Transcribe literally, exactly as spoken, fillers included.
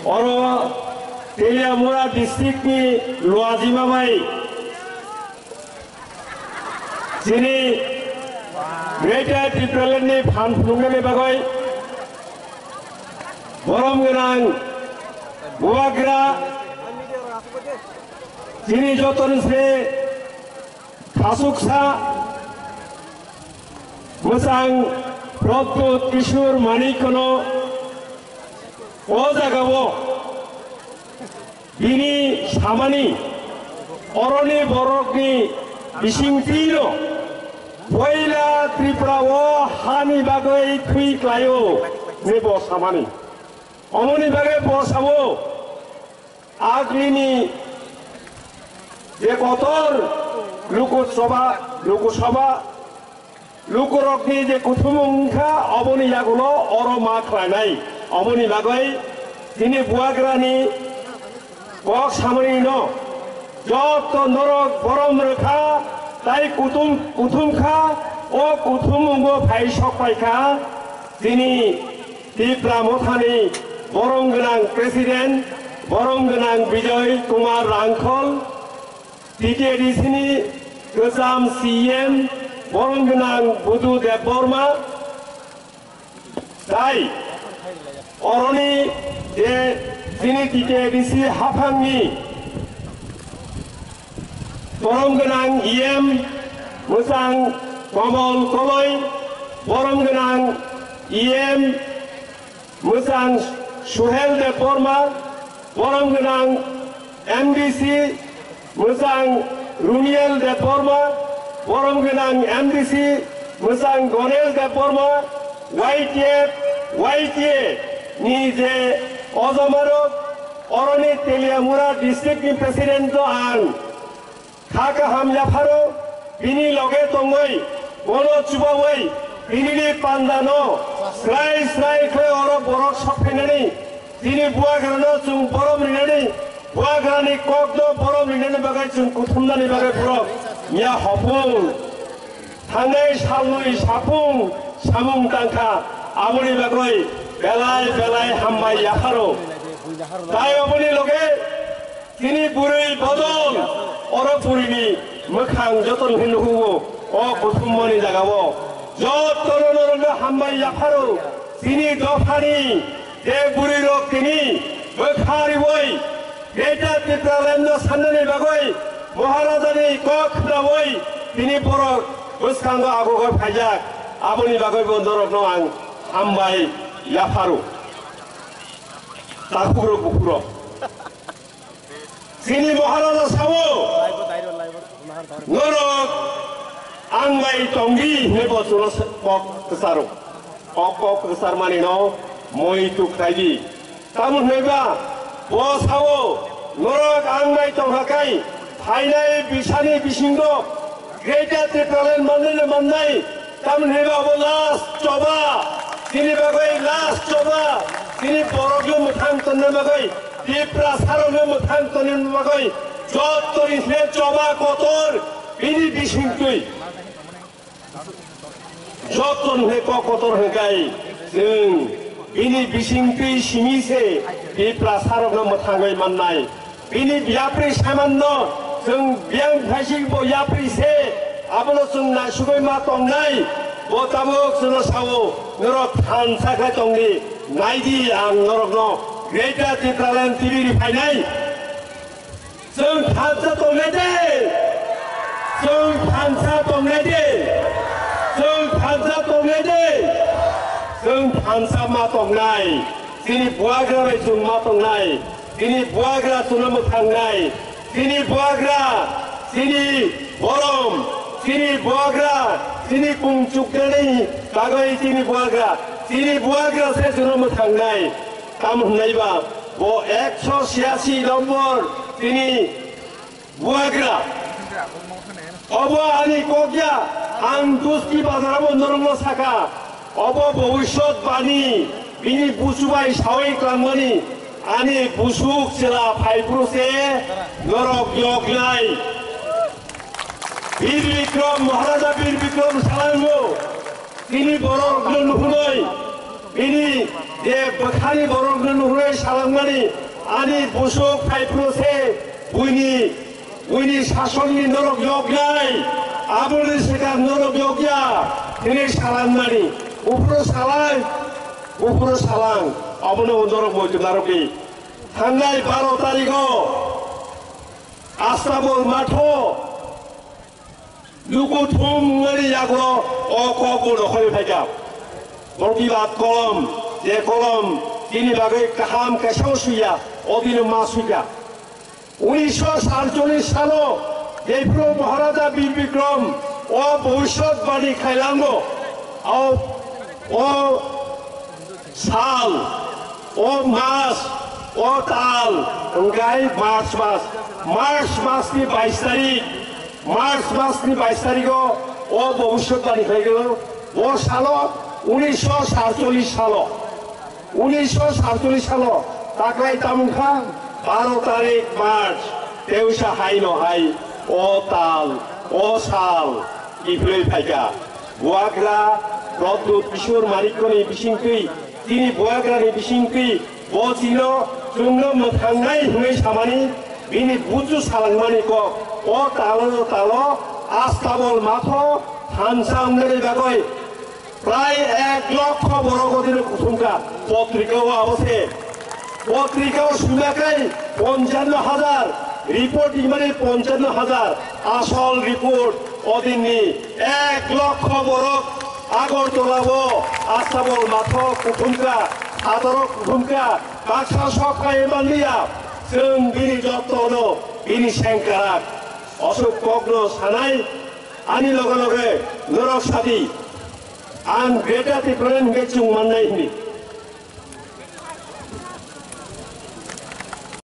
Oro Teliamura district ni Luajima bai chini Greater Tipraland ni phan phunuknani bagwi borom gwnang bubagra chini jotoni se khasuksa mwchang Pradyut Kishore Manikno o jagao bini samani oroni borokni bisingtwino poila Tripura o hani bagwi thwi klaio hinwi bo samani. Omoni bagwi bo sao, agini je kotor Lok Sabha, Lok Sabha, lukurokni je kuthumung wngkha, oboni yagulo oro ma khlainai. Oboni bagwi chini bubagrani kok samanino joto norok borom rwkha, tai kuthum, kuthum kha, o kuthumungo phai sok paikha chini Tipra Mothani borom gwnang President, borom gwnang Bijoy Kumar Rangkhol, T T A D C ni kwcham C E M, borom gwnang Budu Debbarma, tai oroni je chini T T A D C haphangni borom gwnang E M mwchang Komol Koloi, borom gwnang E M mwchang Suhel Debbarma, borom gwnang M D C mwchang Runiel Debbarma, borom gwnang M D C mwchang Gonel Debbarma, Y T F, Y T A ni je ojomarok, oroni Teliamura district ni president no ang kha kaham yapharo, bini loge tongwi, bono chubawi, bini ni panda no srai srai khe oro borok sok phainani, bini bubagra no chwng borom rinani, bubagra ni kok no borom rinani bagwi chwng kuthumnani bagwi borok miya hopung. Thangnai salnwi sapung samung tangkha, aboni bagwi belai belai hambai yapharo. Tai oboni loge chini bwrwi bodol, oro bwrwini mwkhang jotono khe nukugo, o kuthumoni jagao. Jotono norokno hambai yapharo, chini dophani je bwrwirok tini bwkha riwi Greater Tipraland no sannani bagwi, Maharajani kok khnawi tini borok bwskango agogoi phaijak, aboni bagwibo norokno ang hambai yapharo. Takhukrok bukhurok. Chini Maharaja sao, norok ang bai tongdi hinwi bo chuno kok kwcharo. O kok kwcharmani no moi tuk khlai di. Tamo hwnwi ba bo sao, norok ang bai tongkha kai, phainai bisani bisingo Greater Tipraland manwi no mannai. Tamo hwnwi ba bo last choba, chini bagwi last choba, chini borokno mwthang tonna bagwi, Tiprasarokno mwthang tonna bagwi, jottoni se choba kotor bini bisingtwi. Joto hwnwi kok kotor hwnkai chwng bini bisingtwi simi se Tiprasarokno mwthangwi mannai. Bini yapri samanno chwng biyang phaisingbo yapri se, abono chwng naisugwi ma tongnai. Bo tabuk chwngno sao, norok thansa khe tongdi, naidi ang norokno Greater Tipraland T V ri phainai. Chwng thansa tongnai de. Chwng thansa tongnai de. Chwng thansa tongnai de. Chwng thansa ma tongnai. Chini bubagra bai chwng ma tongnai. Chini bubagra chwngno mwthangnai. Chini bubagra, chini borom, chini bubagra, chini kung chuknani bagwi chini bubagra, chini bubagra se chwngno mwthangnai. Tamo hwnwi ba bo ekso chhiyasi nombor tini bubagra. Obo ani kok ya, ang Duski bazar o norokno sakha. Obo bhobishyot bani, bini busu bai sawi klangmani, ani busuk chwla phaiphuru se norok yoknai. Bir Bikram, Maharaja Bir Bikram salango, tini borokno nuhunoi, bini Je bwkhani borokno nuhurwi salangmani, ani busuk phaiphuru se buini, buini sasonni norok yoknai, aboni swkang norok yokya, hwnwi salangmani. Buphuru salang, buphuru salang, abono norok moitu narwgwi. Thangnai baro tarigo Astabol matho Luku thum wngmani yagulo o kok bo nokhorwi phaikha. Protibad kolom, je kolom bini bagwi kaham kaisa suya, o dino ma suikha. Unisho satcholish salo jephuru Maharaja Bir Bikrom o bhobishyotbani khailango, o, o sal, o mas, o tal, wngkha March mas. March masni bais tarik, March masni bais tarigo o bhobishyotbani khlaigwlao. O salo unisho satcholish salo, unisho satcholish salo taklai tamungkha baro tarik March, teusa haino hai o tal, o sal kiphilwi phaikha. Buagra Pradyut Kishore Manikyani bisingtwi, chini buagrani bisingtwi bo chino chwngno mwthangnai hwnwi samani bini buchu salangmani kok. O talo talo Astabol matho thansa wngnani bagwi prai ek lokho borok odino kuthumkha. Potrika o abo se. Potrika o swimakai ponchano hajar, report imani ponchano hajar, asol report odinni ek lokho borok Agartala o Astabol matho kuthumkha, sadaro kuthumkha, baksa sok kaimanliya, chwng bini jottono bini sengkarak. Osuk kokno sanai, ani loge loge norok sadi, ang Greater Tipraland hwnkhe chwng mannai hwnwi.